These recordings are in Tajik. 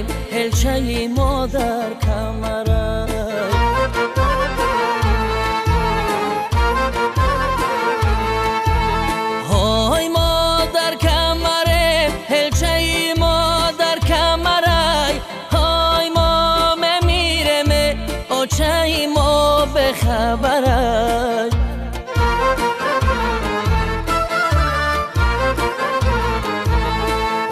мемирем, ҳелчаи мо дар камарай. Ҳой мо дар камарем, ҳелчаи мо дар камарай. Ҳой мо мемирем, очаи мо бехабарай.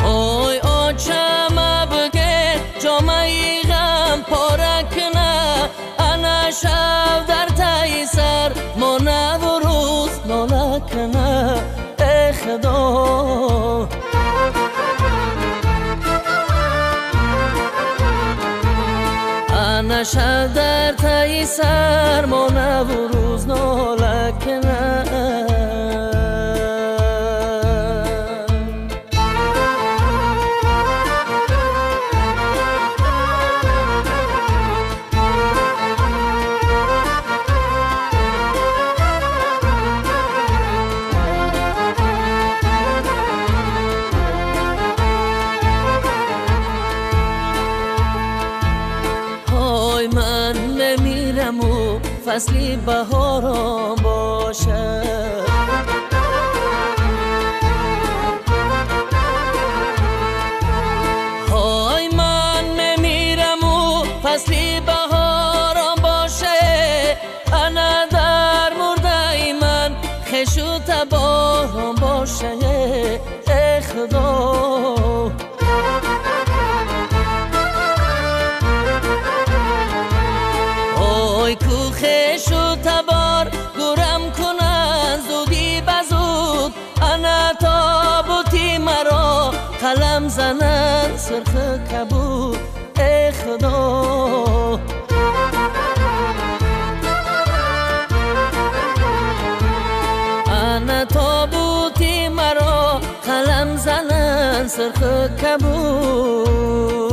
Ой очама бге ҷомаи ғам пора кна, ана шав дар таи сар монаву рӯз нола кна. Э худо, ана шав дар таи сар монаву рӯз нола кна. Ман мемираму фасли баҳором бошад. Ҳой ман мемираму фасли баҳором боше, ана дар мурдаи ман хешу табором боше. Э худо, ой ку хешу табор гурам кунанд зуди ба зуд, ана тобути маро қалам зананд сурху кабуд. Э худо, ана тобути маро қалам зананд сурху кабуд.